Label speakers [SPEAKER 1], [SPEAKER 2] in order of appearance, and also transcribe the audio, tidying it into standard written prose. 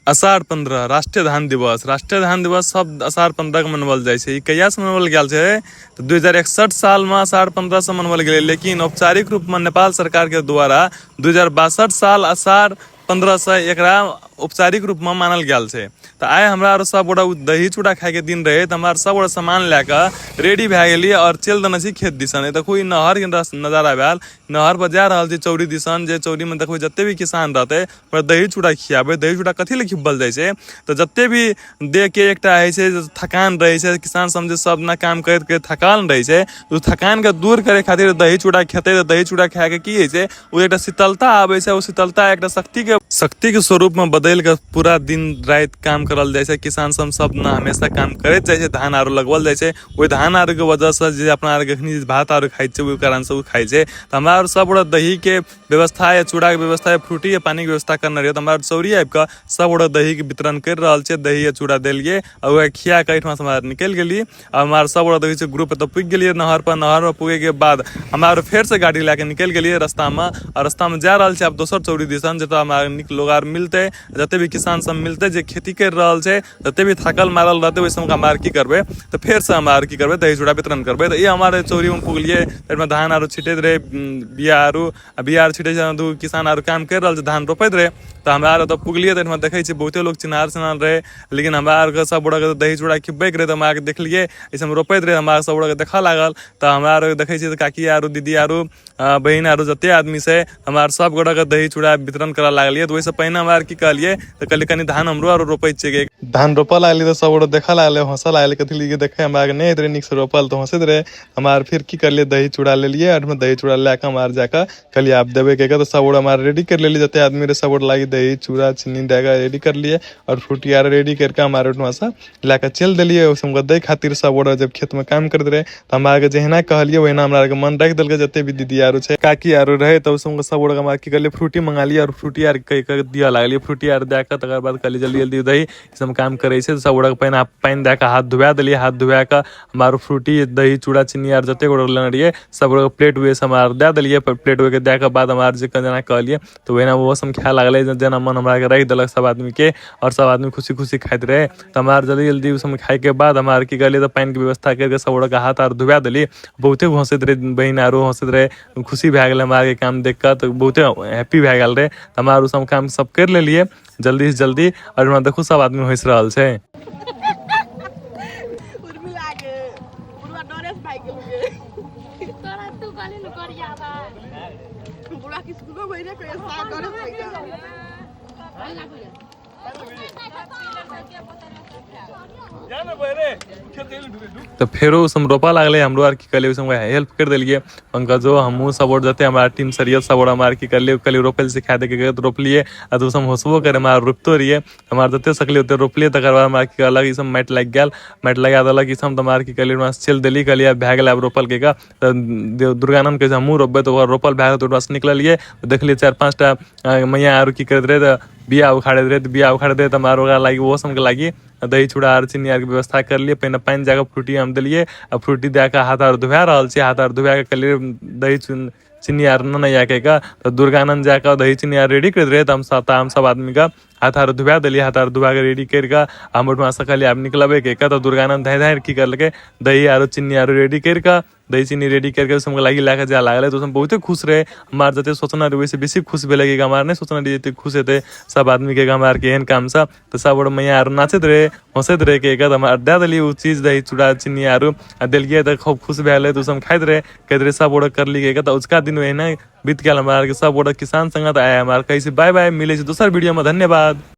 [SPEAKER 1] अषाढ़ 15 राष्ट्रीय धान दिवस। राष्ट्रीय धान दिवस सब अषाढ़ 15 के मनवल जाइ छै। ई कहिया से मनवल गेल छै तऽ 2061 साल में अषाढ़ 15 से मनवल गेलै, लेकिन औपचारिक रूप में नेपाल सरकार के द्वारा 2062 साल अषाढ़ 15 से एकरा औपचारिक रूप में मानल गेल छै। तऽ आइ हमरा आर सब गोटा उ दही चूड़ा खायके दिन रहे, तऽ हमरा आर सब गोटा सामान लए कऽ रेडी भए गेलियै आओर चलि देने छी खेत दिसन। देखू ई नहर के नजारा भेल, नहर पर जा रहल छी चौरी दिसन, जे चौरी में देखबै जते भी किसान रहतै ओकरा दही चूड़ा खियाबै। दही चूड़ा कथी लए खियाओल जाइ छै तऽ जते भी देहके एकटा होइ छै थकान रहै छै, किसान समझे सब ने काम करैत करैत थकान रहै छै, ओ थकानके दूर करै खातिर दही चूड़ा खेतै। तऽ दही चूड़ा खायके की होइ छै, ओ एकटा शीतलता आबै छै, ओ शीतलता एकटा शक्तिके स्वरूपमे बदलि कऽ पूरा दिन राति काम करल जाइ छै। किसान सब सब ने हमेशा काम करैत जाइ छै, धान आरो लगबल जाइ छै। ओहि धान आरके वजहसँ जे अपना आरके एखनी भात आर खाइ छै, ओहि कारणसँ ओ खाइ छै। तऽ हमरा आर सब गोटा दहीके व्यवस्था या चूड़ाके व्यवस्था या फ्रूटी या पानिके व्यवस्था करने रहियै, तऽ हमरा चौरी आबि कऽ सब गोटा दहीके वितरण करि रहल छै। दही या चूड़ा देलियै आ ओकरा खिया कऽ एहिठमासँ हमरा निकलि गेलियै। आ हमरा सब गोटा देखै छियै ग्रुप एतऽ पुगि गेलियै नहर पर। नहर पर पुगैके बाद हमरा आर फेरसँ गाड़ी लए कऽ निकलि गेलियै रस्तामे, आ रस्तामे जा रहल छै आब दोसर चौरी दिसन, जतऽ हमरा नीक लोग आर मिलतै, जते भी किसान सब मिलतै जे खेती करि रहल छै, जते भी थाकल मारल रहतै, ओहि सबके हमरा आर की करबै तऽ फेरसँ हमरा आर की करबै, दही चूड़ा वितरण करबै। तऽ ई हमरा आर चौरीमे पुगलियै, ताहिमे धान आरो छिटैत रहै बिया आरो, आ बिया आर छिटै छै दू किसान आर काम करि रहल छै, धान रोपैत रहै। तऽ हमरा आर ओतऽ पुगलियै तऽ एहिठमा देखै छियै बहुते लोक चिन्हार चिन्हार रहै, लेकिन हमरा आरके सब गोटाके दही चूड़ा खिबैके रहै। तऽ हमरा आरके देखलियै एहि सबमे रोपैत रहै, हमरा सब गोटाके देखऽ लागल। तऽ हमरा आरके देखै छियै तऽ काकी आरो दीदी आरो बहिन आरो जते आदमी छै, हमरा आर सब गोटाके दही चूड़ा वितरण करऽ लागलियै। तऽ ओहिसँ पहिने हमरा आर की कहलियै तऽ कहलियै कनि धान हमरो आरो रोपै छियै। धान रोपऽ लागलियै तऽ सब गोटा देखऽ लागलै, हँसऽ लागलै। कथी लिए देखै हमरा आरके नहि होइत रहै नीकसँ रोपल तऽ हँसैत रहै। हमरा आर फेर की करलियै, दही चूड़ा लेलियै आओर दही चूड़ा लए कऽ हमरा आर जाकऽ कहलियै आब देबै कहि कऽ। तऽ सब गोटा हमरा आर रेडी करि लेलियै, जते आदमी रहै सब गोटा लागि दही चूड़ा चीनी दए कऽ रेडी करलियै आओर फ्रूटी आर रेडी करि कऽ हमरा आर ओहिठमासँ लए कऽ चलि देलियै ओहि सबके दै खातिर। सब गोटा जब खेतमे काम करैत रहै तऽ हमरा आरके जहिना कहलियै ओहिना हमरा आरके मन राखि देलकै, जते भी दीदी आरो छै, काकी आरो रहै। तऽ ओहि सबके सब गोटाके हमरा की करलियै, फ्रूटी मंगा लियै आओर फ्रूटी आर कहि कऽ दिअ लागलियै। फ्रूटी आर दए कऽ तकर बाद कहलियै जल्दी जल्दी दही ई सब काम करै छै। सब गोटाके पानि पानि दए कऽ हाथ धुआ देलियै। हाथ धुआ कऽ हमरा आर फ्रूटी दही चूड़ा चीनी आर जते गोटा लेने रहियै सब गोटाके प्लेट उहे हमरा आर दए देलियै। प्लेट ओहिके दए कऽ बाद हमरा आर जे जेना कहलियै तऽ ओहिना ओहो सब खाय लागलै, जेना मन हमरा आरके राखि देलक सब आदमीके आओर सब आदमी खुशी खुशी खाइत रहै। तऽ हमरा आर जल्दी जल्दी ओ सब खायके बाद हमरा आर की करलियै तऽ पानिके व्यवस्था करिके सब गोटाके हाथ आर धुआ देलियै। बहुते हँसैत रहै, बहिन आरो हँसैत रहै, खुशी भए गेलै हमरा आरके काम देख कऽ, तऽ बहुते हैप्पी भए गेल रहै। तऽ हमरा आर ओ सब काम सब करि लेलियै जल्दीसँ जल्दी। आओर हमरा देखू सब आदमी हँसि रहल छै।
[SPEAKER 2] उर्मिला के बुढ़वा डरे से भागि गेल गे।
[SPEAKER 3] तोरा तू कहली ने गरियाबा।
[SPEAKER 2] बुढ़वा किसकुनो बहिने के साथ डरे से भागि गेल।
[SPEAKER 1] तऽ फेरो ओ सब रोपऽ लागलै। हमरो आर की करलियै, ओहि सबके हेल्प करि देलियै। पंकजो हमहूँ सब गोटे जते हमरा टीम सरियल सब गोटे हमरा आर की करलियै, कहलियै रोपै लए सिखा दे तऽ रोपलियै। आ तऽ ओ सब हँसबो करै, हमरा आर रोपितो रहियै। हमरा आर जते सकलियै ओते रोपलियै। तकर बाद हमरा की कहलक, ई सब माटि लागि गेल, माटि लगा देलक ई सब। तऽ हमरा आर की करलियै, वहाँ चलि देलियै, कहलियै आब भए गेलै, आब रोपल कहि कऽ। तऽ दुर्गानन्द कहै छै हमहूँ रोपबै, तऽ ओकर रोपल भए गेल। तऽ ओकरासँ निकललियै तऽ देखलियै चारि पाँच टा मैया आर की करैत रहै, तऽ बिया उखाड़ैत रहै। तऽ बिया उखाड़ैत रहै तऽ हमरा आर ओकरा लागि ओहो सबके लागि दही चूड़ा आर चीनी आरके व्यवस्था करलियै। पहिने पानि जाकऽ फ्रूटी हम देलियै आ फ्रूटी दए कऽ हाथ आर धुआ रहल छियै। हाथ आर धुआ कऽ कहलियै दही चीनी आर नेने आ कहि कऽ। तऽ दुर्गानन्द जाकऽ दही चीनी आर रेडी करैत रहै, तऽ हम सब आदमीके हाथ आर धुआ देलियै। हाथ आर धुआ कऽ रेडी करि कऽ हम ओहिठमासँ कहलियै आब निकलबै कहि कऽ। तऽ दुर्गानन्द धाँइ धाँइ की करलकै, दही आरो चीनी आरो रेडी करि कऽ, दही चीनी रेडी करिके ओहि सबके लागि लए कऽ जाय लागलै। तऽ ओसब बहुते खुश रहै। हमरा आर जते सोचने रहियै ओहिसँ बेसी खुश भेलै कि हमरा नहि सोचने रहियै एते खुश हेतै सब आदमीके हमरा आरके एहन कामसँ। तऽ सब गोटे मैया आर नाचैत रहै, हँसैत रहै कहि कऽ। तऽ हमरा आर दए देलियै ओ चीज दही चूड़ा चीनी आरो आ देलियै तऽ खूब खुश भए गेलै। तऽ ओसब खाइत रहै, कहैत रहै सब गोटे करली कहि कऽ। तऽ अजुका दिन ओहिना बीत गेल हमरा आरके सब गोटे किसान संगे। तऽ आइ हमरा आर कहै छी बाय बाय, मिलै छै दोसर वीडियोमे, धन्यवाद।